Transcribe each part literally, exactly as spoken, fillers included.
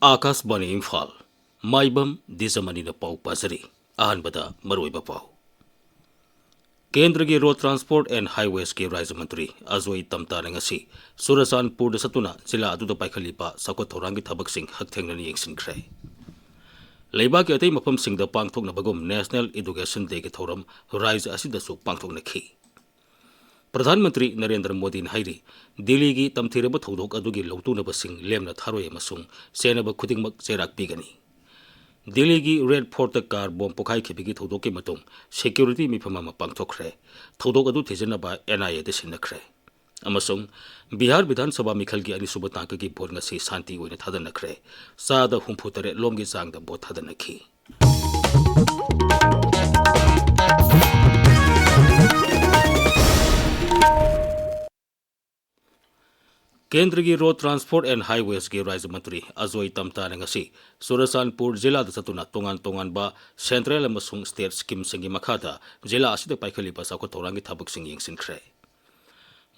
ꯑꯥꯀꯥꯁꯕꯥꯅꯤ ꯏꯝꯐꯥꯜ꯫ ꯃꯥꯏꯕꯝ ꯗꯤꯖꯃꯅꯤꯅ ꯄꯥꯎ ꯄꯥꯖꯔꯤ꯫ ꯑꯍꯥꯟꯕꯗ ꯃꯔꯨꯑꯣꯏꯕ ꯄꯥꯎ꯫ ꯀꯦꯟꯗ꯭ꯔꯒꯤ ꯔꯣꯗ ꯇ꯭ꯔꯥꯟꯁꯄꯣꯔꯠ ꯑꯦꯟ ꯍꯥꯏꯋꯦꯁꯀꯤ ꯔꯥꯖ꯭ꯌ ꯃꯟꯇ꯭ꯔꯤ ꯑꯖꯣꯏ ꯇꯝꯇꯥꯅ ꯉꯁꯤ ꯆꯨꯔꯆꯥꯟꯄꯨꯔꯗ ꯆꯠꯇꯨꯅ ꯖꯤꯂꯥ ꯑꯗꯨꯗ ꯄꯥꯏꯈꯠꯂꯤꯕ ꯆꯥꯎꯈꯠ ꯊꯧꯔꯥꯡꯒꯤ ꯊꯕꯛꯁꯤꯡ ꯍꯛꯊꯦꯡꯅꯅ ꯌꯦꯡꯁꯤꯟꯈ꯭ꯔꯦ꯫ ꯂꯩꯕꯥꯛꯀꯤ ꯑꯇꯩ ꯃꯐꯝꯁꯤꯡꯗ ꯄꯥꯡꯊꯣꯛꯅꯕꯒꯨꯝ National Education Dayꯒꯤ ꯊꯧꯔꯝ ꯔꯥꯖ꯭ꯌ ꯑꯁꯤꯗꯁꯨ ꯄꯥꯡꯊꯣꯛꯅꯈꯤ꯫ ꯄ꯭ꯔꯙꯥꯟ ꯃꯟꯇ꯭ꯔꯤ ꯅꯔꯦꯟꯗ꯭ꯔ ꯃꯣꯗꯤꯅ ꯍꯥꯏꯔꯤ, ꯗꯤꯜꯂꯤꯒꯤ ꯇꯝꯊꯤꯔꯕ ꯊꯧꯗꯣꯛ ꯑꯗꯨꯒꯤ ꯂꯧꯇꯨꯅꯕꯁꯤꯡ ꯂꯦꯝꯅ ꯊꯥꯔꯣꯏ ꯑꯃꯁꯨꯡ ꯆꯦꯟꯅꯕ ꯈꯨꯗꯤꯡꯃꯛ ꯆꯩꯔꯥꯛ ꯄꯤꯒꯅꯤ꯫ ꯗꯤꯜꯂꯤꯒꯤ ꯔꯦꯗ ꯐꯣꯔꯠꯇ ꯀꯥꯔ ꯕꯣꯝ ꯄꯣꯈꯥꯏꯈꯤꯕꯒꯤ ꯊꯧꯗꯣꯛꯀꯤ ꯃꯇꯨꯡ ꯁꯦꯀ꯭ꯌꯨꯔꯤꯇꯤ ꯃꯤꯐꯝ ꯑꯃ ꯄꯥꯡꯊꯣꯛꯈ꯭ꯔꯦ꯫ ꯊꯧꯗꯣꯛ ꯑꯗꯨ ꯊꯤꯖꯤꯟꯅꯕ ꯑꯦꯟ ꯑꯥꯏ ꯑꯦꯗ ꯁꯤꯟꯅꯈ꯭ꯔꯦ꯫ ꯑꯃꯁꯨꯡ ꯕꯤꯍꯥꯔ ꯕꯤꯙꯥꯟ ꯁꯚꯥ ꯃꯤꯈꯜꯒꯤ ꯑꯅꯤꯁꯨꯕ ꯇꯥꯡꯀꯛꯀꯤ ꯚꯣꯠ ꯉꯁꯤ ꯁꯥꯟꯇꯤ ꯑꯣꯏꯅ ꯊꯥꯗꯅꯈ꯭ꯔꯦ꯫ ꯆꯥꯗ ꯍꯨꯝꯐꯨ ꯇꯔꯦꯠ ꯂꯣꯝꯒꯤ ꯆꯥꯡꯗ ꯚꯣꯠ ꯊꯥꯗꯅꯈꯤ꯫ ꯀꯦꯟꯗ꯭ꯔꯒꯤ ꯔꯣꯗ ꯇ꯭ꯔꯥꯟꯁꯄꯣꯔꯠ ꯑꯦꯟ ꯍꯥꯏꯋꯦꯁꯀꯤ ꯔꯥꯖ꯭ꯌ ꯃꯟꯇ꯭ꯔꯤ ꯑꯖꯣꯏ ꯇꯝꯇꯥꯅ ꯉꯁꯤ ꯆꯨꯔꯆꯥꯟꯄꯨꯔ ꯖꯤꯂꯥꯗ ꯆꯠꯇꯨꯅ ꯇꯣꯉꯥꯟ ꯇꯣꯉꯥꯟꯕ ꯁꯦꯟꯇ꯭ꯔꯦꯜ ꯑꯃꯁꯨꯡ ꯁ꯭ꯇꯦꯠ ꯁ꯭ꯀꯤꯝꯁꯤꯡꯒꯤ ꯃꯈꯥꯗ ꯖꯤꯂꯥ ꯑꯁꯤꯗ ꯄꯥꯏꯈꯠꯂꯤꯕ ꯆꯥꯎꯈꯠ ꯊꯧꯔꯥꯡꯒꯤ ꯊꯕꯛꯁꯤꯡ ꯌꯦꯡꯁꯤꯟꯈ꯭ꯔꯦ꯫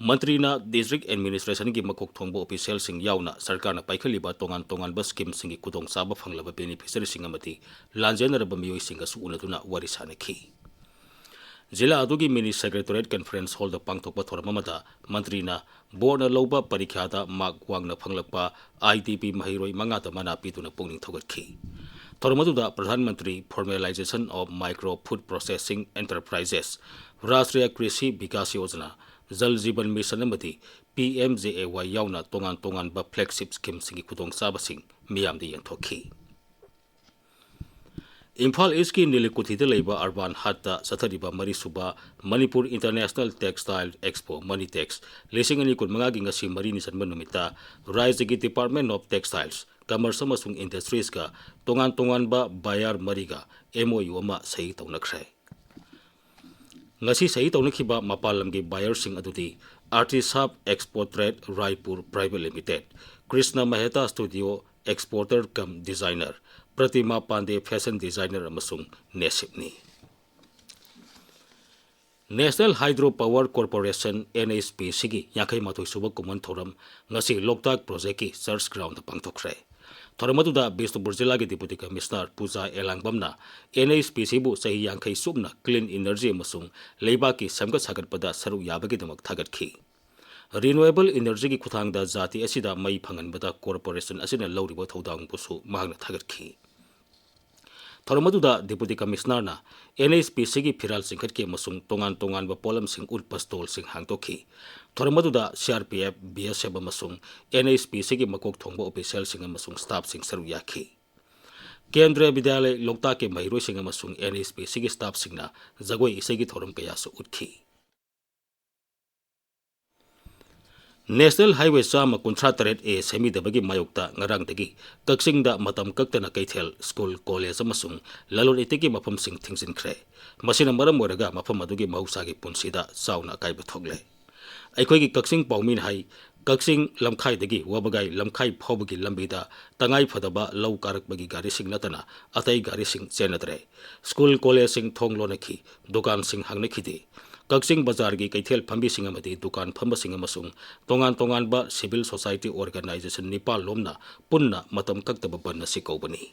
ꯃꯟꯇ꯭ꯔꯤꯅ ꯗꯤꯁꯇ꯭ꯔꯤꯛ ꯑꯦꯗꯃꯤꯅꯤꯁꯇ꯭ꯔꯦꯁꯟꯒꯤ ꯃꯀꯣꯛ ꯊꯣꯡꯕ ꯑꯣꯐꯤꯁꯤꯌꯦꯜꯁꯤꯡ ꯌꯥꯎꯅ ꯁꯔꯀꯥꯔꯅ ꯄꯥꯏꯈꯠꯂꯤꯕ ꯇꯣꯉꯥꯟ ꯇꯣꯉꯥꯟꯕ ꯁ꯭ꯀꯤꯝꯁꯤꯡꯒꯤ ꯈꯨꯗꯣꯡꯆꯥꯕ ꯐꯪꯂꯕ ꯕꯦꯅꯤꯐꯤꯁꯔꯤꯁꯤꯡ ꯑꯃꯗꯤ ꯂꯥꯟꯖꯦꯟꯅꯔꯕ ꯃꯤꯑꯣꯏꯁꯤꯡꯒꯁꯨ ꯎꯅꯗꯨꯅ ꯋꯥꯔꯤ ꯁꯥꯅꯈꯤ꯫ ꯖꯤꯂꯥ ꯑꯗꯨꯒꯤ ꯃꯤꯅꯤ ꯁꯦꯀ꯭ꯔꯦꯇꯔꯤꯌꯦꯠ ꯀꯟꯐꯔꯦꯟꯁ ꯍꯣꯜꯗ ꯄꯥꯡꯊꯣꯛꯄ ꯊꯧꯔꯝ ꯑꯃꯗ ꯃꯟꯇ꯭ꯔꯤꯅ ꯕꯣꯔꯗꯅ ꯂꯧꯕ ꯄꯔꯤꯈ꯭ꯌꯥꯗ ꯃꯥꯔꯛ ꯋꯥꯡꯅ ꯐꯪꯂꯛꯄ ꯑꯥꯏ ꯗꯤ ꯄꯤ ꯃꯍꯩꯔꯣꯏ ꯃꯉꯥꯗ ꯃꯅꯥ ꯄꯤꯗꯨꯅ ꯄꯨꯛꯅꯤꯡ ꯊꯧꯒꯠꯈꯤ꯫ ꯊꯧꯔꯝ ꯑꯗꯨꯗ Pradhan Mantri Formalization of Micro Food Processing Enterprises, Rashtriya Krishi Vikas Yojana, Jal Jeevan mission ꯑꯃꯗꯤ ꯄꯤ ꯑꯦꯝ ꯖꯦ ꯑꯦ ꯋꯥꯏ ꯌꯥꯎꯅ ꯇꯣꯉꯥꯟ ꯇꯣꯉꯥꯟꯕ ꯐ꯭ꯂꯦꯒꯁꯤꯞ ꯁ꯭ꯀꯤꯝꯁꯤꯡꯒꯤ ꯈꯨꯗꯣꯡꯆꯥꯕꯁꯤꯡ ꯃꯤꯌꯥꯝꯗ ꯌꯦꯟꯊꯣꯛꯈꯤ꯫ ꯏꯝꯐꯥꯜ ꯏꯁꯀꯤ ꯅꯤꯂꯤꯀꯨꯊꯤꯗ ꯂꯩꯕ ꯑꯔꯕꯥꯟ ꯍꯥꯠꯇ ꯆꯠꯊꯔꯤꯕ ꯃꯔꯤꯁꯨꯕ ꯃꯅꯤꯄꯨꯔ ꯏꯟꯇꯔꯅꯦꯁꯅꯦꯜ ꯇꯦꯛꯁꯇꯥꯏꯜ ꯑꯦꯛꯁꯄꯣ, ꯃꯅꯤꯇꯦꯛꯁ, ꯂꯤꯁꯤꯡ ꯑꯅꯤ ꯀꯨꯟꯃꯉꯥꯒꯤ ꯉꯁꯤ ꯃꯔꯤꯅꯤ ꯆꯟꯕ ꯅꯨꯃꯤꯠꯇ ꯔꯥꯖ꯭ꯌꯒꯤ ꯗꯤꯄꯥꯔꯠꯃꯦꯟ ꯑꯣꯐ ꯇꯦꯛꯁꯇꯥꯏꯜꯁ, ꯀꯃꯔꯁ ꯑꯃꯁꯨꯡ ꯏꯟꯗꯁꯇ꯭ꯔꯤꯁꯀ ꯇꯣꯉꯥꯟ ꯇꯣꯉꯥꯟꯕ ꯕꯥꯌꯔ ꯃꯔꯤꯒ ꯑꯦꯝ ꯑꯣ ꯌꯨ ꯑꯃ ꯁꯍꯤ ꯇꯧꯅꯈ꯭ꯔꯦ꯫ ꯉꯁꯤ ꯁꯍꯤ ꯇꯧꯅꯈꯤꯕ ꯃꯄꯥꯟ ꯂꯝꯒꯤ ꯕꯥꯌꯔꯁꯤꯡ ꯑꯗꯨꯗꯤ ꯑꯥꯔꯇꯤꯁꯥꯞ export trade Raipur private limited, Krishna Mehta studio exporter cum designer, Pratima Pandey fashion designer ꯑꯃꯁꯨꯡ ꯅꯦꯁꯤꯞꯅꯤ꯫ National hydro power corporation, N H P ꯁꯤꯒꯤ ꯌꯥꯡꯈꯩ ꯃꯥꯊꯣꯏ ꯁꯨꯕ ꯀꯨꯝꯑꯣꯟ ꯊꯧꯔꯝ ꯉꯁꯤ ꯂꯣꯛꯇꯥꯛ ꯄ꯭ꯔꯣꯖꯦꯛꯀꯤ ꯆꯔꯆ ꯒ꯭ꯔꯥꯎꯟꯗ ꯄꯥꯡꯊꯣꯛꯈ꯭ꯔꯦ꯫ ꯊꯧꯔꯝ ꯑꯗꯨꯗ ꯕꯤꯁꯅꯨꯄꯨꯔ ꯖꯤꯂꯥꯒꯤ Deputy Commissioner ꯄꯨꯖꯥ ꯑꯦꯂꯥꯡꯕꯝꯅ NHPCꯕꯨ ꯆꯍꯤ ꯌꯥꯡꯈꯩ ꯆꯨꯞꯅ clean energy ꯑꯃꯁꯨꯡ ꯂꯩꯕꯥꯛꯀꯤ ꯁꯦꯝꯒꯠ ꯁꯥꯒꯠꯄꯗ ꯁꯔꯨꯛ ꯌꯥꯕꯒꯤꯗꯃꯛ ꯊꯥꯒꯠꯈꯤ꯫ Renewable energyꯒꯤ ꯈꯨꯠꯊꯥꯡꯗ ꯖꯥꯇꯤ ꯑꯁꯤꯗ ꯃꯩ ꯐꯪꯍꯟꯕꯗ corporation ꯑꯁꯤꯅ ꯂꯧꯔꯤꯕ ꯊꯧꯗꯥꯡꯕꯨꯁꯨ ꯃꯍꯥꯛꯅ ꯊꯥꯒꯠꯈꯤ꯫ ꯊꯧꯔꯝ ꯑꯗꯨꯗ Deputy Commissionerꯅ NHPCꯒꯤ ꯐꯤꯔꯥꯜ ꯆꯤꯡꯈꯠꯀꯤ ꯑꯃꯁꯨꯡ ꯇꯣꯉꯥꯟ ꯇꯣꯉꯥꯟꯕ ꯄꯣꯠꯂꯝꯁꯤꯡ ꯎꯠꯄ stallꯁꯤꯡ ꯍꯥꯡꯗꯣꯛꯈꯤ꯫ ꯊꯧꯔꯝ ꯑꯗꯨꯗ CRPF, BSF ꯑꯃꯁꯨꯡ NHPCꯒꯤ ꯃꯀꯣꯛ ꯊꯣꯡꯕ officialꯁꯤꯡ ꯑꯃꯁꯨꯡ staffꯁꯤꯡ ꯁꯔꯨꯛ ꯌꯥꯈꯤ꯫ ꯀꯦꯟꯗ꯭ꯔꯤꯌ ꯕꯤꯗ꯭ꯌꯥꯂꯌ ꯂꯣꯛꯇꯥꯛꯀꯤ ꯃꯍꯩꯔꯣꯏꯁꯤꯡ ꯑꯃꯁꯨꯡ NHPCꯒꯤ staffꯁꯤꯡꯅ ꯖꯒꯣꯏ ꯏꯁꯩꯒꯤ ꯊꯧꯔꯝ ꯀꯌꯥꯁꯨ ꯎꯠꯈꯤ꯫ National Highway ꯆꯥꯝꯃ ꯀꯨꯟꯊ꯭ꯔꯥ ꯇꯔꯦꯠ A ꯁꯦꯝꯕꯤꯗꯕꯒꯤ ꯃꯥꯌꯣꯛꯇ ꯉꯔꯥꯡꯗꯒꯤ ꯀꯛꯆꯤꯡꯗ ꯃꯇꯝ ꯀꯛꯇꯅ ꯀꯩꯊꯦꯜ, school, college ꯑꯃꯁꯨꯡ ꯂꯂꯣꯟ ꯏꯇꯤꯛꯀꯤ ꯃꯐꯝꯁꯤꯡ ꯊꯤꯡꯖꯤꯟꯈ꯭ꯔꯦ꯫ ꯃꯁꯤꯅ ꯃꯔꯝ ꯑꯣꯏꯔꯒ ꯃꯐꯝ ꯑꯗꯨꯒꯤ ꯃꯍꯧꯁꯥꯒꯤ ꯄꯨꯟꯁꯤꯗ ꯆꯥꯎꯅ ꯑꯀꯥꯏꯕ ꯊꯣꯛꯂꯦ꯫ ꯑꯩꯈꯣꯏꯒꯤ ꯀꯛꯆꯤꯡ ꯄꯥꯎꯃꯤꯅ ꯍꯥꯏ, ꯀꯛꯆꯤꯡ ꯂꯝꯈꯥꯏꯗꯒꯤ ꯋꯥꯕꯒꯥꯏ ꯂꯝꯈꯥꯏ ꯐꯥꯎꯕꯒꯤ ꯂꯝꯕꯤꯗ ꯇꯉꯥꯏ ꯐꯗꯕ ꯂꯧ ꯀꯥꯔꯛꯄꯒꯤ ꯒꯥꯔꯤꯁꯤꯡ ꯅꯠꯇꯅ ꯑꯇꯩ ꯒꯥꯔꯤꯁꯤꯡ ꯆꯦꯟꯅꯗ꯭ꯔꯦ꯫ School, collegeꯁꯤꯡ ꯊꯣꯡ ꯂꯣꯟꯅꯈꯤ, ꯗꯨꯀꯥꯟꯁꯤꯡ ꯍꯥꯡꯅꯈꯤꯗꯦ꯫ ꯀꯛꯆꯤꯡ ꯕꯖꯥꯔꯒꯤ ꯀꯩꯊꯦꯜ ꯐꯝꯕꯤꯁꯤꯡ ꯑꯃꯗꯤ ꯗꯨꯀꯥꯟ ꯐꯝꯕꯁꯤꯡ ꯑꯃꯁꯨꯡ ꯇꯣꯉꯥꯟ ꯇꯣꯉꯥꯟꯕ civil society organization ꯅꯤꯄꯥꯜ ꯂꯣꯝꯅ ꯄꯨꯟꯅ ꯃꯇꯝ ꯀꯛꯇꯕ ꯕꯟ ꯑꯁꯤ ꯀꯧꯕꯅꯤ꯫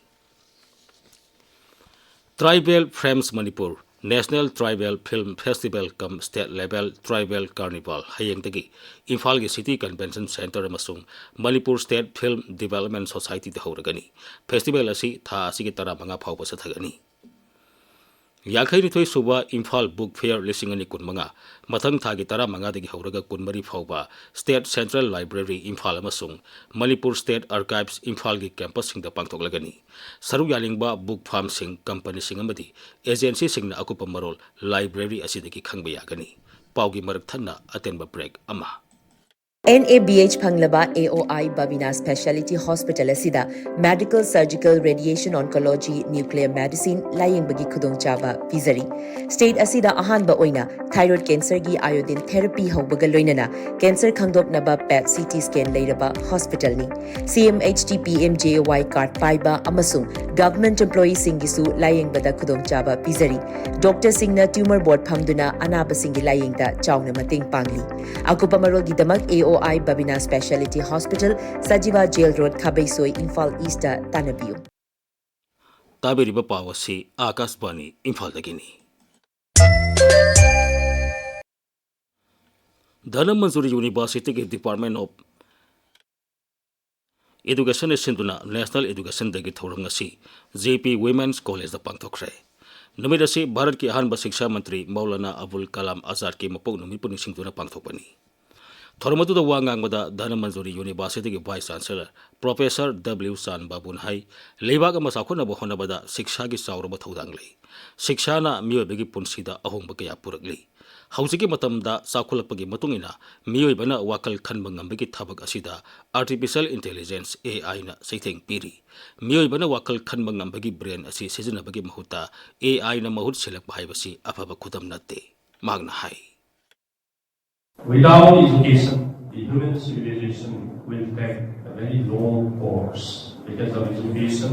Tribal Frames Manipur, National Tribal Film Festival cum State Level Tribal Carnival ꯍꯌꯦꯡꯗꯒꯤ ꯏꯝꯐꯥꯜꯒꯤ City Convention Centre ꯑꯃꯁꯨꯡ Manipur State Film Development Societyꯗ ꯍꯧꯔꯒꯅꯤ꯫ Festival ꯑꯁꯤ ꯊꯥ ꯑꯁꯤꯒꯤ ꯇꯔꯥꯃꯉꯥ ꯐꯥꯎꯕ ꯆꯠꯊꯒꯅꯤ꯫ ꯌꯥꯡꯈꯩꯅꯤꯊꯣꯏ ꯁꯨꯕ ꯏꯝꯐꯥꯜ Book Fair ꯂꯤꯁꯤꯡ ꯑꯅꯤ ꯀꯨꯟꯃꯉꯥ ꯃꯊꯪ ꯊꯥꯒꯤ ꯇꯔꯥꯃꯉꯥꯗꯒꯤ ꯍꯧꯔꯒ ꯀꯨꯟꯃꯔꯤ ꯐꯥꯎꯕ State Central Library ꯏꯝꯐꯥꯜ ꯑꯃꯁꯨꯡ ꯃꯅꯤꯄꯨꯔ State Archives ꯏꯝꯐꯥꯜꯒꯤ campusꯁꯤꯡꯗ ꯄꯥꯡꯊꯣꯛꯂꯒꯅꯤ꯫ ꯁꯔꯨꯛ ꯌꯥꯅꯤꯡꯕ book firmꯁꯤꯡ, companyꯁꯤꯡ ꯑꯃꯗꯤ agencyꯁꯤꯡꯅ ꯑꯀꯨꯞꯄ ꯃꯔꯣꯜ library ꯑꯁꯤꯗꯒꯤ ꯈꯪꯕ ꯌꯥꯒꯅꯤ꯫ ꯄꯥꯎꯒꯤ ꯃꯔꯛ ꯊꯠꯅ ꯑꯇꯦꯟꯕ break ꯑꯃ꯫ NABH ꯐꯪꯂꯕ AOI Babina Speciality Hospital ꯑꯁꯤꯗ medical, surgical, radiation oncology, nuclear medicine ꯂꯥꯌꯦꯡꯕꯒꯤ ꯈꯨꯗꯣꯡꯆꯥꯕ ꯄꯤꯖꯔꯤ꯫ State ꯑꯁꯤꯗ ꯑꯍꯥꯟꯕ ꯑꯣꯏꯅ thyroid cancerꯒꯤ iodine therapy ꯍꯧꯕꯒ ꯂꯣꯏꯅꯅ cancer ꯈꯪꯗꯣꯛꯅꯕ PET CT scan ꯂꯩꯔꯕ hospitalꯅꯤ꯫ CMHT PMJAY card ꯄꯥꯏꯕ ꯑꯃꯁꯨꯡ government employeeꯁꯤꯡꯒꯤꯁꯨ ꯂꯥꯌꯦꯡꯕꯗ ꯈꯨꯗꯣꯡꯆꯥꯕ ꯄꯤꯖꯔꯤ꯫ Doctorꯁꯤꯡꯅ tumor board ꯐꯝꯗꯨꯅ ꯑꯅꯥꯕꯁꯤꯡꯒꯤ ꯂꯥꯌꯦꯡꯗ ꯆꯥꯎꯅ ꯃꯇꯦꯡ ꯄꯥꯡꯂꯤ꯫ ꯑꯀꯨꯞꯄ ꯃꯔꯣꯜꯒꯤꯗꯃꯛ AOI O I Babina speciality hospital, Sajiwa jail road, Khabeisoi, Imphal East ꯇꯥꯟꯅꯕꯤꯌꯨ꯫ ꯇꯥꯕꯤꯔꯤꯕ ꯄꯥꯎ ꯑꯁꯤ ꯑꯥꯀꯥꯁꯕꯥꯅꯤ ꯏꯝꯐꯥꯜꯗꯒꯤꯅꯤ꯫ ꯙꯅꯃꯟꯖꯨꯔꯤ ꯌꯨꯅꯤꯚꯔꯁꯤꯇꯤꯒꯤ Department of Educationꯅ ꯁꯤꯟꯗꯨꯅ National Education Dayꯒꯤ ꯊꯧꯔꯝ ꯉꯁꯤ ꯖꯦ ꯄꯤ Women's Collegeꯇ ꯄꯥꯡꯊꯣꯛꯈ꯭ꯔꯦ꯫ ꯅꯨꯃꯤꯠ ꯑꯁꯤ ꯚꯥꯔꯠꯀꯤ ꯑꯍꯥꯟꯕ ꯁꯤꯛꯁꯥ ꯃꯟꯇ꯭ꯔꯤ ꯃꯧꯂꯥꯅꯥ ꯑꯕꯨꯜ ꯀꯂꯥꯝ ꯑꯖꯥꯗꯀꯤ ꯃꯄꯣꯛ ꯅꯨꯃꯤꯠꯄꯨ ꯅꯤꯡꯁꯤꯡꯗꯨꯅ ꯄꯥꯡꯊꯣꯛꯄꯅꯤ꯫ ꯊꯧꯔꯝ ꯑꯗꯨꯗ ꯋꯥ ꯉꯥꯡꯕꯗ ꯙꯅꯃꯟꯖꯨꯔꯤ ꯌꯨꯅꯤꯚꯔꯁꯤꯇꯤꯒꯤ Vice Chancellor Professor W ꯆꯥꯟ ꯕꯥꯕꯨꯅ ꯍꯥꯏ, ꯂꯩꯕꯥꯛ ꯑꯃ ꯆꯥꯎꯈꯠꯅꯕ ꯍꯣꯠꯅꯕꯗ ꯁꯤꯛꯁꯥꯒꯤ ꯆꯥꯎꯔꯕ ꯊꯧꯗꯥꯡ ꯂꯩ꯫ ꯁꯤꯛꯁꯥꯅ ꯃꯤꯑꯣꯏꯕꯒꯤ ꯄꯨꯟꯁꯤꯗ ꯑꯍꯣꯡꯕ ꯀꯌꯥ ꯄꯨꯔꯛꯂꯤ꯫ ꯍꯧꯖꯤꯛꯀꯤ ꯃꯇꯝꯗ ꯆꯥꯎꯈꯠꯂꯛꯄꯒꯤ ꯃꯇꯨꯡ ꯏꯟꯅ ꯃꯤꯑꯣꯏꯕꯅ ꯋꯥꯈꯜ ꯈꯟꯕ ꯉꯝꯕꯒꯤ ꯊꯕꯛ ꯑꯁꯤꯗ Artificial Intelligence, AIꯅ ꯆꯩꯊꯦꯡ ꯄꯤꯔꯤ꯫ ꯃꯤꯑꯣꯏꯕꯅ ꯋꯥꯈꯜ ꯈꯟꯕ ꯉꯝꯕꯒꯤ brain ꯑꯁꯤ ꯁꯤꯖꯤꯟꯅꯕꯒꯤ ꯃꯍꯨꯠꯇ AIꯅ ꯃꯍꯨꯠ ꯁꯤꯜꯂꯛꯄ ꯍꯥꯏꯕꯁꯤ ꯑꯐꯕ ꯈꯨꯗꯝ ꯅꯠꯇꯦ, ꯃꯍꯥꯛꯅ ꯍꯥꯏ꯫ Without education, the human civilization will take a very long course. Because of education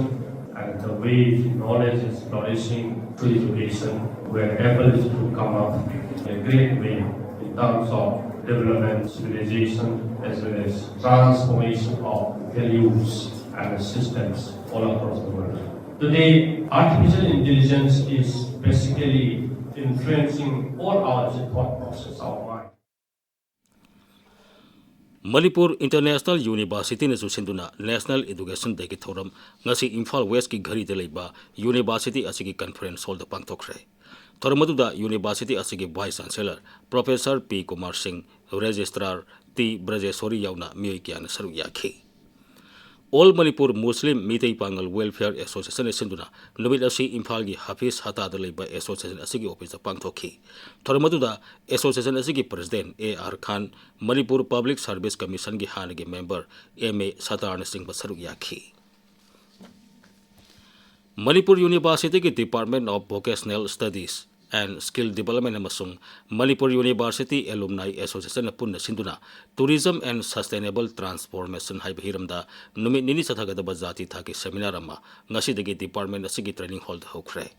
and the way the knowledge is flourishing through education, we're able to come up in a great way in terms of development, civilization, as well as transformation of values and systems all across the world. Today, artificial intelligence is basically influencing all our thought process, our mind. Manipur International Universityꯅ ꯆꯨꯁꯤꯟꯗꯨꯅ National Education Dayꯒꯤ ꯊꯧꯔꯝ ꯉꯁꯤ ꯏꯝꯐꯥꯜ Westꯀꯤ ꯘꯔꯤꯗ ꯂꯩꯕ university ꯑꯁꯤꯒꯤ conference hallꯗ ꯄꯥꯡꯊꯣꯛꯈ꯭ꯔꯦ꯫ ꯊꯧꯔꯝ ꯑꯗꯨꯗ university ꯑꯁꯤꯒꯤ Vice Chancellor Professor ꯄꯤ ꯀꯨꯃꯥꯔ ꯁꯤꯡ, Registrar T ꯕ꯭ꯔꯖꯦꯁꯣꯔꯤ ꯌꯥꯎꯅ ꯃꯤꯑꯣꯏ ꯀꯌꯥꯅ ꯁꯔꯨꯛ ꯌꯥꯈꯤ꯫ All Manipur Muslim ꯃꯤꯇꯩ ꯄꯥꯉꯜ Welfare Associationꯅ ꯁꯤꯟꯗꯨꯅ ꯅꯨꯃꯤꯠ ꯑꯁꯤ ꯏꯝꯐꯥꯜꯒꯤ ꯍꯥꯐꯤꯖ ꯍꯇꯥꯗ ꯂꯩꯕ association ꯑꯁꯤꯒꯤ officeꯇ ꯄꯥꯡꯊꯣꯛꯈꯤ꯫ ꯊꯧꯔꯝ ꯑꯗꯨꯗ association ꯑꯁꯤꯒꯤ president A R Khan, Manipur Public Service Commissionꯒꯤ ꯍꯥꯟꯅꯒꯤ member ꯑꯦꯝ ꯑꯦ ꯁꯇꯥꯔꯅꯆꯤꯡꯕ ꯁꯔꯨꯛ ꯌꯥꯈꯤ꯫ Manipur Universityꯒꯤ Department of Vocational Studies and Skill Development ꯑꯃꯁꯨꯡ ꯃꯅꯤꯄꯨꯔ University Alumni Associationꯅ ꯄꯨꯟꯅ ꯁꯤꯟꯗꯨꯅ Tourism and Sustainable Transformation ꯍꯥꯏꯕ ꯍꯤꯔꯝꯗ ꯅꯨꯃꯤꯠ ꯅꯤꯅꯤ ꯆꯠꯊꯒꯗꯕ ꯖꯥꯇꯤ ꯊꯥꯛꯀꯤ seminar ꯑꯃ ꯉꯁꯤꯗꯒꯤ department ꯑꯁꯤꯒꯤ training hallꯗ ꯍꯧꯈ꯭ꯔꯦ꯫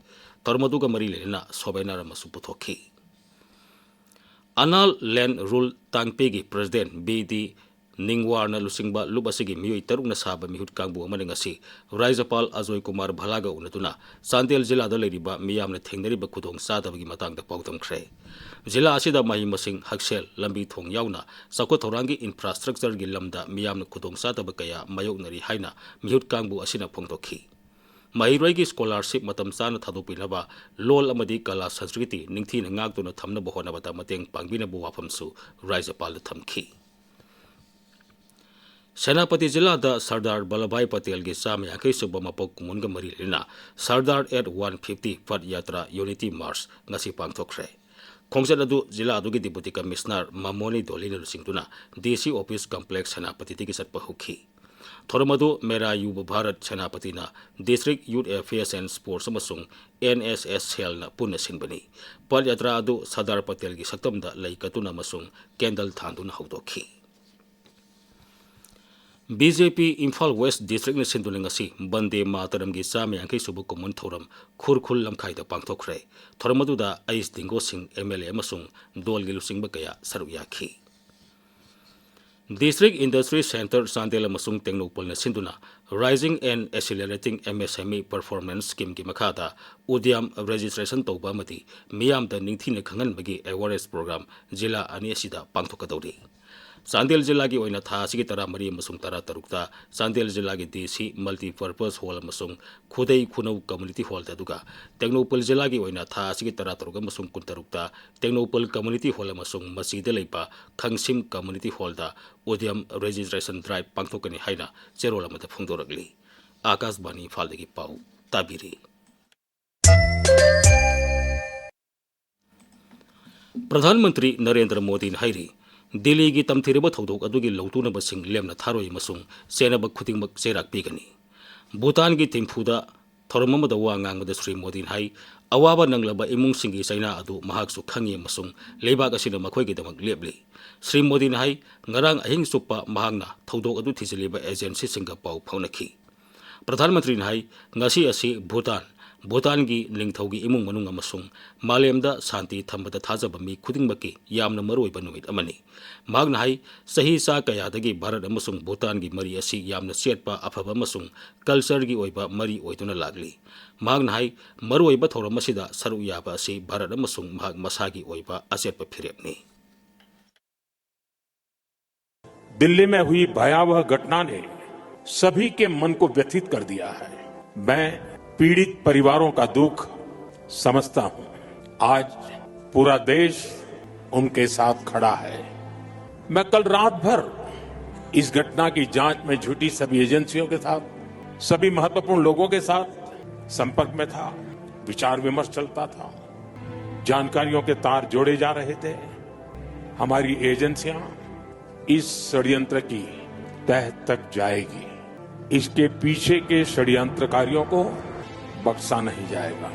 ꯊꯧꯔꯝ ꯑꯗꯨꯒ ꯃꯔꯤ ꯂꯩꯅꯅ souvenir ꯑꯃꯁꯨ ꯄꯨꯊꯣꯛꯈꯤ꯫ ꯑꯅꯥꯜ ꯂꯦꯟ ꯔꯨꯜ ꯇꯥꯡꯄꯦꯒꯤ ꯄ꯭ꯔꯦꯁꯤꯗꯦꯟ ꯕꯤ ꯗꯤ ꯅꯤꯡꯋꯥꯔꯅ ꯂꯨꯆꯤꯡꯕ ꯂꯨꯞ ꯑꯁꯤꯒꯤ ꯃꯤꯑꯣꯏ ꯇꯔꯨꯛꯅ ꯁꯥꯕ ꯃꯤꯍꯨꯠ ꯀꯥꯡꯕꯨ ꯑꯃꯅ ꯉꯁꯤ ꯔꯥꯖ꯭ꯌꯄꯥꯜ ꯑꯖꯣꯏ ꯀꯨꯃꯥꯔ ꯚꯂꯥꯒ ꯎꯅꯗꯨꯅ ꯆꯥꯟꯗꯦꯜ ꯖꯤꯂꯥꯗ ꯂꯩꯔꯤꯕ ꯃꯤꯌꯥꯝꯅ ꯊꯦꯡꯅꯔꯤꯕ ꯈꯨꯗꯣꯡꯆꯥꯗꯕꯒꯤ ꯃꯇꯥꯡꯗ ꯄꯥꯎꯗꯝꯈ꯭ꯔꯦ꯫ ꯖꯤꯂꯥ ꯑꯁꯤꯗ ꯃꯍꯩ ꯃꯁꯤꯡ, ꯍꯛꯁꯦꯜ, ꯂꯝꯕꯤ ꯊꯣꯡ ꯌꯥꯎꯅ ꯆꯥꯎꯈꯠ ꯊꯧꯔꯥꯡꯒꯤ ꯏꯟꯐ꯭ꯔꯥꯁ꯭ꯇ꯭ꯔꯛꯆꯔꯒꯤ ꯂꯝꯗ ꯃꯤꯌꯥꯝꯅ ꯈꯨꯗꯣꯡꯆꯥꯗꯕ ꯀꯌꯥ ꯃꯥꯌꯣꯛꯅꯔꯤ ꯍꯥꯏꯅ ꯃꯤꯍꯨꯠ ꯀꯥꯡꯕꯨ ꯑꯁꯤꯅ ꯐꯣꯡꯗꯣꯛꯈꯤ꯫ ꯃꯍꯩꯔꯣꯏꯒꯤ ꯁ꯭ꯀꯣꯂꯥꯔꯁꯤꯞ ꯃꯇꯝ ꯆꯥꯅ ꯊꯥꯗꯣꯛꯄꯤꯅꯕ, ꯂꯣꯜ ꯑꯃꯗꯤ ꯀꯂꯥ ꯁꯪꯁꯀ꯭ꯔꯤꯇꯤ ꯅꯤꯡꯊꯤꯅ ꯉꯥꯛꯇꯨꯅ ꯊꯝꯅꯕ ꯍꯣꯠꯅꯕꯗ ꯃꯇꯦꯡ ꯄꯥꯡꯕꯤꯅꯕ ꯋꯥꯐꯝꯁꯨ ꯔꯥꯖ꯭ꯌꯄꯥꯜꯗ ꯊꯝꯈꯤ꯫ ꯁꯦꯅꯥꯄꯇꯤ ꯖꯤꯂꯥꯗ ꯁꯔꯗꯥꯔ ꯚꯜꯂꯚꯚꯥꯏ ꯄꯇꯦꯜꯒꯤ ꯆꯥꯝꯃ ꯌꯥꯡꯈꯩ ꯁꯨꯕ ꯃꯄꯣꯛ ꯀꯨꯝꯑꯣꯟꯒ ꯃꯔꯤ ꯂꯩꯅꯅ Sardar at one fifty Path Yatra Unity March ꯉꯁꯤ ꯄꯥꯡꯊꯣꯛꯈ꯭ꯔꯦ꯫ ꯈꯣꯡꯆꯠ ꯑꯗꯨ ꯖꯤꯂꯥ ꯑꯗꯨꯒꯤ ꯗꯤꯄꯨꯇꯤ ꯀꯃꯤꯁꯅꯔ ꯃꯃꯣꯅꯤ ꯗꯣꯂꯤꯅ ꯂꯨꯆꯤꯡꯗꯨꯅ ꯗꯤ ꯁꯤ ꯑꯣꯐꯤꯁ ꯀꯝꯄ꯭ꯂꯦꯛꯁ ꯁꯦꯅꯥꯄꯇꯤꯗꯒꯤ ꯆꯠꯄ ꯍꯧꯈꯤ꯫ ꯊꯧꯔꯝ ꯑꯗꯨ ꯃꯦꯔꯥ ꯌꯨꯕ Bharat ꯁꯦꯅꯥꯄꯇꯤꯅ District Youth Affairs and Sports ꯑꯃꯁꯨꯡ N S S cellꯅ ꯄꯨꯟꯅ ꯁꯤꯟꯕꯅꯤ꯫ ꯄꯗ ꯌꯥꯇ꯭ꯔꯥ ꯑꯗꯨ ꯁꯔꯗꯥꯔ ꯄꯇꯦꯜꯒꯤ ꯁꯛꯇꯝꯗ ꯂꯩ ꯀꯠꯇꯨꯅ ꯑꯃꯁꯨꯡ ꯀꯦꯟꯗꯜ ꯊꯥꯟꯗꯨꯅ ꯍꯧꯗꯣꯛꯈꯤ꯫ ꯕꯤ ꯖꯦ ꯄꯤ ꯏꯝꯐꯥꯜ ꯋꯦꯁ ꯗꯤꯁꯇ꯭ꯔꯤꯛꯅ ꯁꯤꯟꯗꯨꯅ ꯉꯁꯤ ꯕꯟꯗꯦ ꯃꯥꯇꯔꯝꯒꯤ ꯆꯥꯝꯃ ꯌꯥꯡꯈꯩ ꯁꯨꯕ ꯀꯨꯝꯑꯣꯟ ꯊꯧꯔꯝ ꯈꯨꯔꯈꯨꯜ ꯂꯝꯈꯥꯏꯗ ꯄꯥꯡꯊꯣꯛꯈ꯭ꯔꯦ꯫ ꯊꯧꯔꯝ ꯑꯗꯨꯗ ꯑꯩꯆ ꯗꯤꯡꯒꯣ ꯁꯤꯡ, ꯑꯦꯝ ꯑꯦꯜ ꯑꯦ ꯑꯃꯁꯨꯡ ꯗꯣꯜꯒꯤ ꯂꯨꯆꯤꯡꯕ ꯀꯌꯥ ꯁꯔꯨꯛ ꯌꯥꯈꯤ꯫ District Industry Centre ꯆꯥꯟꯗꯦꯜ ꯑꯃꯁꯨꯡ ꯇꯦꯡꯅꯧꯄꯜꯅ ꯁꯤꯟꯗꯨꯅ Rising and Accelerating M S M E Performance Schemeꯒꯤ ꯃꯈꯥꯗ ꯎꯗ꯭ꯌꯥꯝ registration ꯇꯧꯕ ꯑꯃꯗꯤ ꯃꯤꯌꯥꯝꯗ ꯅꯤꯡꯊꯤꯅ ꯈꯪꯍꯟꯕꯒꯤ awareness program ꯖꯤꯂꯥ ꯑꯅꯤ ꯑꯁꯤꯗ ꯄꯥꯡꯊꯣꯛꯀꯗꯧꯔꯤ꯫ ꯆꯥꯟꯗꯦꯜ ꯖꯤꯂꯥꯒꯤ ꯑꯣꯏꯅ ꯊꯥ ꯑꯁꯤꯒꯤ ꯇꯔꯥꯃꯔꯤ ꯑꯃꯁꯨꯡ ꯇꯔꯥꯇꯔꯨꯛꯇ ꯆꯥꯟꯗꯦꯜ ꯖꯤꯂꯥꯒꯤ ꯗꯤ ꯁꯤ Multipurpose Hall ꯑꯃꯁꯨꯡ ꯈꯨꯗꯩ ꯈꯨꯅꯧ Community Hallꯗ, ꯑꯗꯨꯒ ꯇꯦꯡꯅꯧꯄꯜ ꯖꯤꯂꯥꯒꯤ ꯑꯣꯏꯅ ꯊꯥ ꯑꯁꯤꯒꯤ ꯇꯔꯥꯇꯔꯨꯛ ꯑꯃꯁꯨꯡ ꯀꯨꯟꯇꯔꯨꯛꯇ ꯇꯦꯡꯅꯧꯄꯜ Community Hall ꯑꯃꯁꯨꯡ ꯃꯁꯤꯗ ꯂꯩꯕ ꯈꯪꯁꯤꯝ Community Hallꯗ ꯎꯗ꯭ꯌꯝ registration drive ꯄꯥꯡꯊꯣꯛꯀꯅꯤ ꯍꯥꯏꯅ ꯆꯦꯔꯣꯜ ꯑꯃꯗ ꯐꯣꯡꯗꯣꯔꯛꯂꯤ꯫ ꯑꯥꯀꯥꯁꯕꯥꯅꯤ ꯏꯝꯐꯥꯜꯗꯒꯤ ꯄꯥꯎ ꯇꯥꯕꯤꯔꯤ꯫ ꯄ꯭ꯔꯙꯥꯟ ꯃꯟꯇ꯭ꯔꯤ ꯅꯔꯦꯟꯗ꯭ꯔ ꯃꯣꯗꯤꯅ ꯍꯥꯏꯔꯤ, ꯗꯤꯜꯂꯤꯒꯤ ꯇꯝꯊꯤꯔꯕ ꯊꯧꯗꯣꯛ ꯑꯗꯨꯒꯤ ꯂꯧꯇꯨꯅꯕꯁꯤꯡ ꯂꯦꯝꯅ ꯊꯥꯔꯣꯏ ꯑꯃꯁꯨꯡ ꯆꯦꯟꯅꯕ ꯈꯨꯗꯤꯡꯃꯛ ꯆꯩꯔꯥꯛ ꯄꯤꯒꯅꯤ꯫ ꯚꯨꯇꯥꯟꯒꯤ ꯊꯤꯝꯐꯨꯗ ꯊꯧꯔꯝ ꯑꯃꯗ ꯋꯥ ꯉꯥꯡꯕꯗ ꯁ꯭ꯔꯤ ꯃꯣꯗꯤꯅ ꯍꯥꯏ, ꯑꯋꯥꯕ ꯅꯪꯂꯕ ꯏꯃꯨꯡꯁꯤꯡꯒꯤ ꯆꯩꯅꯥ ꯑꯗꯨ ꯃꯍꯥꯛꯁꯨ ꯈꯪꯏ ꯑꯃꯁꯨꯡ ꯂꯩꯕꯥꯛ ꯑꯁꯤꯅ ꯃꯈꯣꯏꯒꯤꯗꯃꯛ ꯂꯦꯞꯂꯤ꯫ ꯁ꯭ꯔꯤ ꯃꯣꯗꯤꯅ ꯍꯥꯏ, ꯉꯔꯥꯡ ꯑꯍꯤꯡ ꯆꯨꯞꯄ ꯃꯍꯥꯛꯅ ꯊꯧꯗꯣꯛ ꯑꯗꯨ ꯊꯤꯖꯤꯜꯂꯤꯕ ꯑꯦꯖꯦꯟꯁꯤꯁꯤꯡꯒ ꯄꯥꯎ ꯐꯥꯎꯅꯈꯤ꯫ ꯄ꯭ꯔꯙꯥꯟ ꯃꯟꯇ꯭ꯔꯤꯅ ꯍꯥꯏ, ꯉꯁꯤ ꯑꯁꯤ ꯚꯨꯇꯥꯟ, ꯚꯨꯇꯥꯟꯒꯤ ꯅꯤꯡꯊꯧꯒꯤ ꯏꯃꯨꯡ ꯃꯅꯨꯡ ꯑꯃꯁꯨꯡ ꯃꯥꯂꯦꯝꯗ ꯁꯥꯟꯇꯤ ꯊꯝꯕꯗ ꯊꯥꯖꯕ ꯃꯤ ꯈꯨꯗꯤꯡꯃꯛꯀꯤ ꯌꯥꯝꯅ ꯃꯔꯨꯑꯣꯏꯕ ꯅꯨꯃꯤꯠ ꯑꯃꯅꯤ꯫ ꯃꯍꯥꯛꯅ ꯍꯥꯏ, ꯆꯍꯤ ꯆꯥ ꯀꯌꯥꯗꯒꯤ ꯚꯥꯔꯠ ꯑꯃꯁꯨꯡ ꯚꯨꯇꯥꯟꯒꯤ ꯃꯔꯤ ꯑꯁꯤ ꯌꯥꯝꯅ ꯆꯦꯠꯄ, ꯑꯐꯕ ꯑꯃꯁꯨꯡ ꯀꯜꯆꯔꯒꯤ ꯑꯣꯏꯕ ꯃꯔꯤ ꯑꯣꯏꯗꯨꯅ ꯂꯥꯛꯂꯤ꯫ ꯃꯍꯥꯛꯅ ꯍꯥꯏ, ꯃꯔꯨꯑꯣꯏꯕ ꯊꯧꯔꯝ ꯑꯁꯤꯗ ꯁꯔꯨꯛ ꯌꯥꯕ ꯑꯁꯤ ꯚꯥꯔꯠ ꯑꯃꯁꯨꯡ ꯃꯍꯥꯛ ꯃꯁꯥꯒꯤ ꯑꯣꯏꯕ ꯑꯆꯦꯠꯄ ꯐꯤꯔꯦꯞꯅꯤ꯫ दिल्ली में हुई भयावह घटना ने सभी के मन को व्यथित कर दिया है। मैं पीड़ित परिवारों का दुख समझता हूं। आज पूरा देश उनके साथ खड़ा है। मैं कल रात भर इस घटना की जांच में जुटी सभी एजेंसियों के साथ, सभी महत्वपूर्ण लोगों के साथ संपर्क में था, विचार विमर्श चलता था, जानकारियों के तार जोड़े जा रहे थे। हमारी एजेंसियां इस षड्यंत्र की तह तक जाएगी। इसके पीछे के षड्यंत्रकारियों को बख्शा नहीं जाएगा।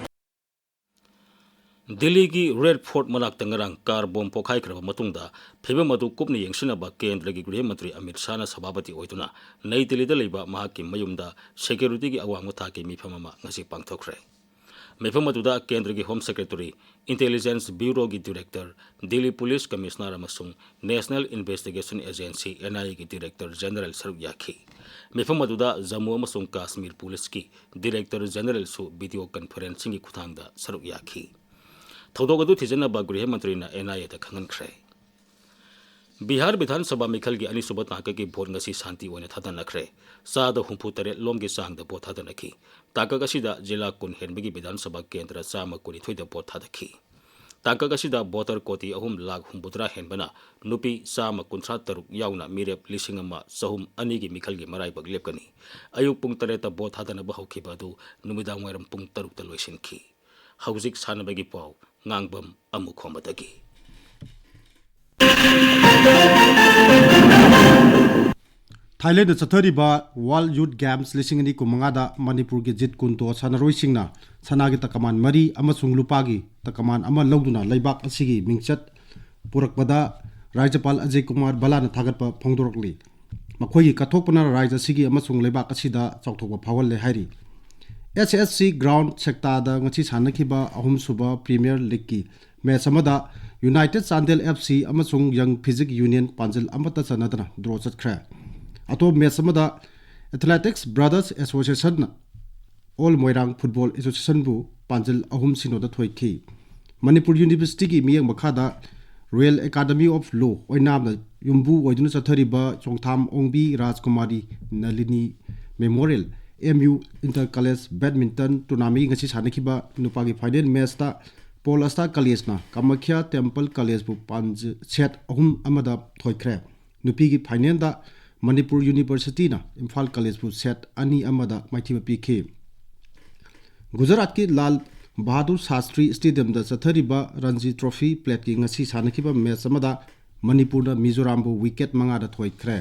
ꯗꯤꯜꯂꯤꯒꯤ ꯔꯦꯗ ꯐꯣꯔꯠ ꯃꯅꯥꯛꯇ ꯉꯔꯥꯡ ꯀꯥꯔ ꯕꯣꯝ ꯄꯣꯈꯥꯏꯈ꯭ꯔꯕ ꯃꯇꯨꯡꯗ ꯐꯤꯕꯝ ꯑꯗꯨ ꯀꯨꯞꯅ ꯌꯦꯡꯁꯤꯟꯅꯕ ꯀꯦꯟꯗ꯭ꯔꯒꯤ ꯒ꯭ꯔꯤꯍ ꯃꯟꯇ꯭ꯔꯤ ꯑꯃꯤꯠ ꯁꯥꯍꯅ ꯁꯚꯥꯄꯇꯤ ꯑꯣꯏꯗꯨꯅ ꯅꯩ ꯗꯤꯜꯂꯤꯗ ꯂꯩꯕ ꯃꯍꯥꯛꯀꯤ ꯃꯌꯨꯝꯗ ꯁꯦꯀ꯭ꯌꯨꯔꯤꯇꯤꯒꯤ ꯑꯋꯥꯡꯕ ꯊꯥꯛꯀꯤ ꯃꯤꯐꯝ ꯑꯃ ꯉꯁꯤ ꯄꯥꯡꯊꯣꯛꯈ꯭ꯔꯦ꯫ ꯃꯤꯐꯝ ꯑꯗꯨꯗ ꯀꯦꯟꯗ꯭ꯔꯒꯤ ꯍꯣꯝ ꯁꯦꯀ꯭ꯔꯦꯇꯔꯤ, ꯏꯟꯇꯦꯂꯤꯖꯦꯟꯁ ꯕ꯭ꯌꯨꯔꯣꯒꯤ ꯗꯤꯔꯦꯛꯇꯔ, ꯗꯤꯜꯂꯤ ꯄꯨꯂꯤꯁ ꯀꯃꯤꯁꯅꯔ ꯑꯃꯁꯨꯡ national investigation agency, N I ꯑꯦꯒꯤ ꯗꯤꯔꯦꯛꯇꯔ ꯖꯦꯅꯔꯦꯜ ꯁꯔꯨꯛ ꯌꯥꯈꯤ꯫ ꯃꯤꯐꯝ ꯑꯗꯨꯗ ꯖꯝꯃꯨ ꯑꯃꯁꯨꯡ ꯀꯥꯁꯃꯤꯔ ꯄꯨꯂꯤꯁꯀꯤ ꯗꯤꯔꯦꯛꯇꯔ ꯖꯦꯅꯔꯦꯜꯁꯨ ꯚꯤꯗꯤꯑꯣ ꯀꯟꯐꯔꯦꯟꯁꯤꯡꯒꯤ ꯈꯨꯠꯊꯥꯡꯗ ꯁꯔꯨꯛ ꯌꯥꯈꯤ꯫ ꯊꯧꯗꯣꯛ ꯑꯗꯨ ꯊꯤꯖꯤꯟꯅꯕ ꯒ꯭ꯔꯤꯍ ꯃꯟꯇ꯭ꯔꯤꯅ ꯑꯦꯟ ꯑꯥꯏ ꯑꯦꯗ ꯈꯪꯍꯟꯈ꯭ꯔꯦ꯫ ꯕꯤꯍꯥꯔ ꯕꯤꯙꯥꯟ ꯁꯚꯥ ꯃꯤꯈꯜꯒꯤ ꯑꯅꯤꯁꯨꯕ ꯇꯥꯡꯀꯛꯀꯤ ꯚꯣꯠ ꯉꯁꯤ ꯁꯥꯟꯇꯤ ꯑꯣꯏꯅ ꯊꯥꯗꯅꯈ꯭ꯔꯦ꯫ ꯆꯥꯗ ꯍꯨꯝꯐꯨ ꯇꯔꯦꯠ ꯂꯣꯝꯒꯤ ꯆꯥꯡꯗ ꯚꯣꯠ ꯊꯥꯗꯅꯈꯤ꯫ ꯇꯥꯡꯀꯛ ꯑꯁꯤꯗ ꯖꯤꯂꯥ ꯀꯨꯟ ꯍꯦꯟꯕꯒꯤ ꯕꯤꯙꯥꯟ ꯁꯚꯥ ꯀꯦꯟꯗ꯭ꯔ ꯆꯥꯝꯃ ꯀꯨꯟꯅꯤꯊꯣꯏꯗ ꯚꯣꯠ ꯊꯥꯗꯈꯤ꯫ ꯇꯥꯡꯀꯛ ꯑꯁꯤꯗ ꯚꯣꯇꯔ ꯀꯣꯇꯤ ꯑꯍꯨꯝ ꯂꯥꯈ ꯍꯨꯝꯐꯨꯇꯔꯥ ꯍꯦꯟꯕꯅ ꯅꯨꯄꯤ ꯆꯥꯝꯃ ꯀꯨꯟꯊ꯭ꯔꯥ ꯇꯔꯨꯛ ꯌꯥꯎꯅ ꯃꯤꯔꯦꯞ ꯂꯤꯁꯤꯡ ꯑꯃ ꯆꯍꯨꯝ ꯑꯅꯤꯒꯤ ꯃꯤꯈꯜꯒꯤ ꯃꯔꯥꯏꯕꯛ ꯂꯦꯞꯀꯅꯤ꯫ ꯑꯌꯨꯛ ꯄꯨꯡ ꯇꯔꯦꯠꯇ ꯚꯣꯠ ꯊꯥꯗꯅꯕ ꯍꯧꯈꯤꯕ ꯑꯗꯨ ꯅꯨꯃꯤꯗꯥꯡ ꯋꯥꯏꯔꯝ ꯄꯨꯡ ꯇꯔꯨꯛꯇ ꯂꯣꯏꯁꯤꯟꯈꯤ꯫ ꯍꯧꯖꯤꯛ ꯁꯥꯟꯅꯕꯒꯤ ꯄꯥꯎ, ꯉꯥꯡꯕꯝ ꯑꯃꯨꯈꯣꯝꯕꯗꯒꯤ꯫ ꯊꯥꯏꯂꯦꯟꯗ ꯆꯠꯊꯔꯤꯕ ꯋꯥꯔꯜꯗ ꯌꯨꯊ ꯒꯦꯝꯁ ꯂꯤꯁꯤꯡ ꯑꯅꯤ ꯀꯨꯟꯃꯉꯥꯗ ꯃꯅꯤꯄꯨꯔꯒꯤ ꯖꯤꯠ ꯀꯨꯟꯇꯣ ꯁꯥꯟꯅꯔꯣꯏꯁꯤꯡꯅ ꯁꯅꯥꯒꯤ ꯇꯀꯃꯥꯟ ꯃꯔꯤ ꯑꯃꯁꯨꯡ ꯂꯨꯄꯥꯒꯤ ꯇꯀꯃꯥꯟ ꯑꯃ ꯂꯧꯗꯨꯅ ꯂꯩꯕꯥꯛ ꯑꯁꯤꯒꯤ ꯃꯤꯡꯆꯠ ꯄꯨꯔꯛꯄꯗ ꯔꯥꯖ꯭ꯌꯄꯥꯜ ꯑꯖꯌ ꯀꯨꯃꯥꯔ ꯚꯜꯂꯥꯅ ꯊꯥꯒꯠꯄ ꯐꯣꯡꯗꯣꯔꯛꯂꯤ꯫ ꯃꯈꯣꯏꯒꯤ ꯀꯠꯊꯣꯛꯄꯅ ꯔꯥꯖ꯭ꯌ ꯑꯁꯤꯒꯤ ꯑꯃꯁꯨꯡ ꯂꯩꯕꯥꯛ ꯑꯁꯤꯗ ꯆꯥꯎꯊꯣꯛꯄ ꯐꯥꯎꯍꯜꯂꯦ ꯍꯥꯏꯔꯤ꯫ ꯑꯦꯁ ꯑꯦꯁ ꯁꯤ ꯒ꯭ꯔꯥꯎꯟ ꯁꯦꯛꯇꯥꯗ ꯉꯁꯤ ꯁꯥꯟꯅꯈꯤꯕ ꯑꯍꯨꯝꯁꯨꯕ ꯄ꯭ꯔꯤꯃꯤꯌꯔ ꯂꯤꯒꯀꯤ ꯃꯦꯆ ꯑꯃꯗ ꯌꯨꯅꯥꯏꯇꯦꯗ ꯆꯥꯟꯗꯦꯜ ꯑꯦꯐ ꯁꯤ ꯑꯃꯁꯨꯡ ꯌꯪ ꯐꯤꯖꯤꯛ ꯌꯨꯅꯤꯌꯟ ꯄꯥꯟꯖꯤꯜ ꯑꯃꯠꯇ ꯆꯟꯅꯗꯅ ꯗ꯭ꯔꯣ ꯆꯠꯈ꯭ꯔꯦ꯫ ꯑꯇꯣꯞꯄ ꯃꯦꯆ ꯑꯃꯗ ꯑꯦꯊꯂꯦꯇꯤꯛꯁ ꯕ꯭ꯔꯗꯔꯁ ꯑꯦꯁꯣꯁꯤꯌꯦꯁꯟꯅ ꯑꯣꯜ ꯃꯣꯏꯔꯥꯡ ꯐꯨꯠꯕꯣꯜ ꯑꯦꯁꯣꯁꯤꯌꯦꯁꯟꯕꯨ ꯄꯥꯟꯖꯤꯜ ꯑꯍꯨꯝ ꯁꯤꯅꯣꯗ ꯊꯣꯏꯈꯤ꯫ ꯃꯅꯤꯄꯨꯔ ꯌꯨꯅꯤꯚꯔꯁꯤꯇꯤꯒꯤ ꯃꯤꯠꯌꯦꯡ ꯃꯈꯥꯗ ꯔꯣꯌꯦꯜ ꯑꯦꯀꯥꯗꯃꯤ ꯑꯣꯐ ꯂꯣ ꯑꯣꯏꯅꯥꯝꯅ ꯌꯨꯝꯕꯨ ꯑꯣꯏꯗꯨꯅ ꯆꯠꯊꯔꯤꯕ Chongtham Ongbi Rajkumari Nalini memorial M U inter college badminton ꯇꯣꯔꯅꯥꯃꯦꯟꯒꯤ ꯉꯁꯤ ꯁꯥꯟꯅꯈꯤꯕ ꯅꯨꯄꯥꯒꯤ ꯐꯥꯏꯅꯦꯜ ꯃꯦꯆꯇ ꯄꯣꯜ ꯑꯁꯇꯥ ꯀꯂꯦꯖꯅ ꯀꯥꯃꯈ꯭ꯌꯥ ꯇꯦꯝꯄꯜ ꯀꯂꯦꯖꯕꯨ ꯄꯥꯟꯖ-, ꯁꯦꯠ ꯑꯍꯨꯝ ꯑꯃꯗ ꯊꯣꯏꯈ꯭ꯔꯦ꯫ ꯅꯨꯄꯤꯒꯤ ꯐꯥꯏꯅꯦꯜꯗ ꯃꯅꯤꯄꯨꯔ ꯌꯨꯅꯤꯚꯔꯁꯤꯇꯤꯅ ꯏꯝꯐꯥꯜ ꯀꯂꯦꯖꯄꯨ ꯁꯦꯠ ꯑꯅꯤ ꯑꯃꯗ ꯃꯥꯏꯊꯤꯕ ꯄꯤꯈꯤ꯫ ꯒꯨꯖꯔꯥꯠꯀꯤ ꯂꯥꯜ ꯕꯍꯥꯗꯨꯔ ꯁꯥꯁꯇ꯭ꯔꯤ ꯁ꯭ꯇꯦꯗꯤꯌꯝꯗ ꯆꯠꯊꯔꯤꯕ ꯔꯟꯖꯤ ꯇ꯭ꯔꯣꯐꯤ ꯄ꯭ꯂꯦꯠꯀꯤ ꯉꯁꯤ ꯁꯥꯟꯅꯈꯤꯕ ꯃꯦꯆ ꯑꯃꯗ ꯃꯅꯤꯄꯨꯔꯅ ꯃꯤꯖꯣꯔꯥꯝꯕꯨ ꯋꯤꯀꯦꯠ ꯃꯉꯥꯗ ꯊꯣꯏꯈ꯭ꯔꯦ꯫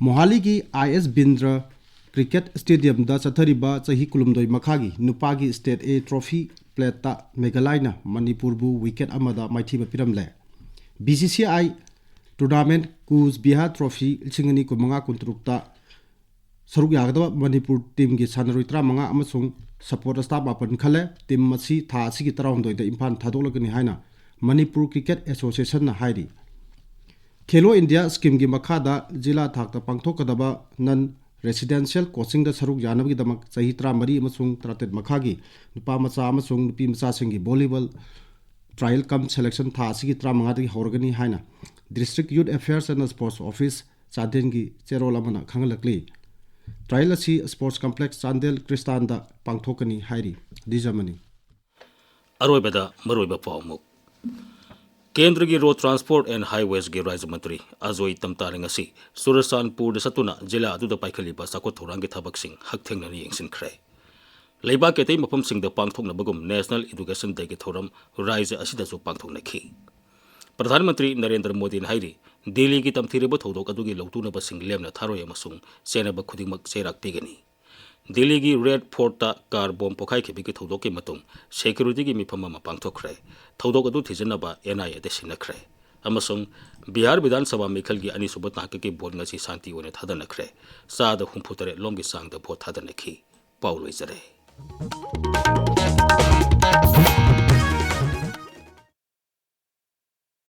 ꯃꯣꯍꯥꯂꯤꯒꯤ ꯑꯥꯏ ꯑꯦꯁ ꯕꯤꯟꯗ꯭ꯔ ꯀ꯭ꯔꯤꯀꯦꯠ ꯁ꯭ꯇꯦꯗꯤꯌꯝꯗ ꯆꯠꯊꯔꯤꯕ ꯆꯍꯤ ꯀꯨꯟꯍꯨꯝꯗꯣꯏ ꯃꯈꯥꯒꯤ ꯅꯨꯄꯥꯒꯤ ꯁ꯭ꯇꯦꯠ ꯑꯦ ꯇ꯭ꯔꯣꯐꯤ ꯄ꯭ꯂꯦꯠꯇ ꯃꯦꯘꯥꯂꯌꯅ ꯃꯅꯤꯄꯨꯔꯕꯨ ꯋꯤꯀꯦꯠ ꯑꯃꯗ ꯃꯥꯏꯊꯤꯕ ꯄꯤꯔꯝꯂꯦ꯫ B C C I tournament Cooch Behar trophy ꯂꯤꯁꯤꯡ ꯑꯅꯤ ꯀꯨꯟꯃꯉꯥ ꯀꯨꯟꯇꯔꯨꯛꯇ ꯁꯔꯨꯛ ꯌꯥꯒꯗꯕ ꯃꯅꯤꯄꯨꯔ ꯇꯤꯝꯒꯤ ꯁꯥꯟꯅꯔꯣꯏ ꯇꯔꯥꯃꯉꯥ ꯑꯃꯁꯨꯡ ꯁꯄꯣꯔꯠ ꯁ꯭ꯇꯥꯐ ꯃꯥꯄꯟ ꯈꯜꯂꯦ꯫ ꯇꯤꯝ ꯑꯁꯤ ꯊꯥ ꯑꯁꯤꯒꯤ ꯇꯔꯥꯍꯨꯝꯗꯣꯏꯗ ꯏꯝꯐꯥꯜ ꯊꯥꯗꯣꯛꯂꯒꯅꯤ ꯍꯥꯏꯅ ꯃꯅꯤꯄꯨꯔ ꯀ꯭ꯔꯤꯀꯦꯠ ꯑꯦꯁꯣꯁꯤꯌꯦꯁꯟꯅ ꯍꯥꯏꯔꯤ꯫ ꯈꯦꯂꯣ ꯏꯟꯗꯤꯌꯥ ꯁ꯭ꯀꯤꯝꯒꯤ ꯃꯈꯥꯗ ꯖꯤꯂꯥ ꯊꯥꯛꯇ ꯄꯥꯡꯊꯣꯛꯀꯗꯕ ꯅꯟ ꯔꯦꯁꯤꯗꯦꯟꯁꯤꯌꯦꯜ ꯀꯣꯆꯤꯡꯗ ꯁꯔꯨꯛ ꯌꯥꯅꯕꯒꯤꯗꯃꯛ ꯆꯍꯤ ꯇꯔꯥꯃꯔꯤ ꯑꯃꯁꯨꯡ ꯇꯔꯥꯇꯔꯦꯠ ꯃꯈꯥꯒꯤ ꯅꯨꯄꯥ ꯃꯆꯥ ꯑꯃꯁꯨꯡ ꯅꯨꯄꯤ ꯃꯆꯥꯁꯤꯡꯒꯤ ꯚꯣꯂꯤꯕꯣꯜ ꯇ꯭ꯔꯥꯏꯌꯦꯜ ꯀꯝ ꯁꯦꯂꯦꯛꯁꯟ ꯊꯥ ꯑꯁꯤꯒꯤ ꯇꯔꯥꯃꯉꯥꯗꯒꯤ ꯍꯧꯔꯒꯅꯤ ꯍꯥꯏꯅ District Youth Affairs and Sports Office ꯆꯥꯟꯗꯦꯜꯒꯤ ꯆꯦꯔꯣꯜ ꯑꯃꯅ ꯈꯪꯍꯜꯂꯛꯂꯤ꯫ ꯇ꯭ꯔꯥꯏꯌꯦꯜ ꯑꯁꯤ ꯁ꯭ꯄꯣꯔꯠꯁ ꯀꯝꯄ꯭ꯂꯦꯛꯁ ꯆꯥꯟꯗꯦꯜ ꯀ꯭ꯔꯤꯁꯇꯥꯟꯗ ꯄꯥꯡꯊꯣꯛꯀꯅꯤ ꯍꯥꯏꯔꯤ꯫ ꯗꯤꯖꯃꯅꯤ꯫ ꯑꯔꯣꯏꯕꯗ ꯃꯔꯨꯑꯣꯏꯕ ꯄꯥꯎ ꯑꯃꯨꯛ꯫ ꯀꯦꯟꯗ꯭ꯔꯒꯤ ꯔꯣꯗ ꯇ꯭ꯔꯥꯟꯁꯄꯣꯔꯠ ꯑꯦꯟ ꯍꯥꯏꯋꯦꯁꯀꯤ ꯔꯥꯖ꯭ꯌ ꯃꯟꯇ꯭ꯔꯤ ꯑꯖꯣꯏ ꯇꯝꯇꯥꯂꯤꯡ ꯑꯁꯤ ꯆꯨꯔꯆꯥꯟꯄꯨꯔꯗ ꯆꯠꯇꯨꯅ ꯖꯤꯂꯥ ꯑꯗꯨꯗ ꯄꯥꯏꯈꯠꯂꯤꯕ ꯆꯥꯎꯈꯠ ꯊꯧꯔꯥꯡꯒꯤ ꯊꯕꯛꯁꯤꯡ ꯍꯛꯊꯦꯡꯅꯅ ꯌꯦꯡꯁꯤꯟꯈ꯭ꯔꯦ꯫ ꯂꯩꯕꯥꯛꯀꯤ ꯑꯇꯩ ꯃꯐꯝꯁꯤꯡꯗ ꯄꯥꯡꯊꯣꯛꯅꯕꯒꯨꯝ National Education Dayꯒꯤ ꯊꯧꯔꯝ ꯔꯥꯖ꯭ꯌ ꯑꯁꯤꯗꯁꯨ ꯄꯥꯡꯊꯣꯛꯅꯈꯤ꯫ ꯄ꯭ꯔꯙꯥꯟ ꯃꯟꯇ꯭ꯔꯤ ꯅꯔꯦꯟꯗ꯭ꯔ ꯃꯣꯗꯤꯅ ꯍꯥꯏꯔꯤ, ꯗꯤꯜꯂꯤꯒꯤ ꯇꯝꯊꯤꯔꯕ ꯊꯧꯗꯣꯛ ꯑꯗꯨꯒꯤ ꯂꯧꯇꯨꯅꯕꯁꯤꯡ ꯂꯦꯝꯅ ꯊꯥꯔꯣꯏ ꯑꯃꯁꯨꯡ ꯆꯦꯟꯅꯕ ꯈꯨꯗꯤꯡꯃꯛ ꯆꯩꯔꯥꯛ ꯄꯤꯒꯅꯤ꯫ ꯗꯤꯜꯂꯤꯒꯤ ꯔꯦꯗ ꯐꯣꯔꯠꯇ ꯀꯥꯔ ꯕꯣꯝ ꯄꯣꯈꯥꯏꯈꯤꯕꯒꯤ ꯊꯧꯗꯣꯛꯀꯤ ꯃꯇꯨꯡ ꯁꯦꯀ꯭ꯌꯨꯔꯤꯇꯤꯒꯤ ꯃꯤꯐꯝ ꯑꯃ ꯄꯥꯡꯊꯣꯛꯈ꯭ꯔꯦ꯫ ꯊꯧꯗꯣꯛ ꯑꯗꯨ ꯊꯤꯖꯤꯟꯅꯕ ꯑꯦꯟ ꯑꯥꯏ ꯑꯦꯗ ꯁꯤꯟꯅꯈ꯭ꯔꯦ꯫ ꯑꯃꯁꯨꯡ ꯕꯤꯍꯥꯔ ꯕꯤꯙꯥꯟ ꯁꯚꯥ ꯃꯤꯈꯜꯒꯤ ꯑꯅꯤꯁꯨꯕ ꯇꯥꯡꯀꯛꯀꯤ ꯚꯣꯠ ꯉꯁꯤ ꯁꯥꯟꯇꯤ ꯑꯣꯏꯅ ꯊꯥꯗꯅꯈ꯭ꯔꯦ꯫ ꯆꯥꯗ ꯍꯨꯝꯐꯨ ꯇꯔꯦꯠ ꯂꯣꯝꯒꯤ ꯆꯥꯡꯗ ꯚꯣꯠ ꯊꯥꯗꯅꯈꯤ꯫ ꯄꯥꯎ ꯂꯣꯏꯖꯔꯦ꯫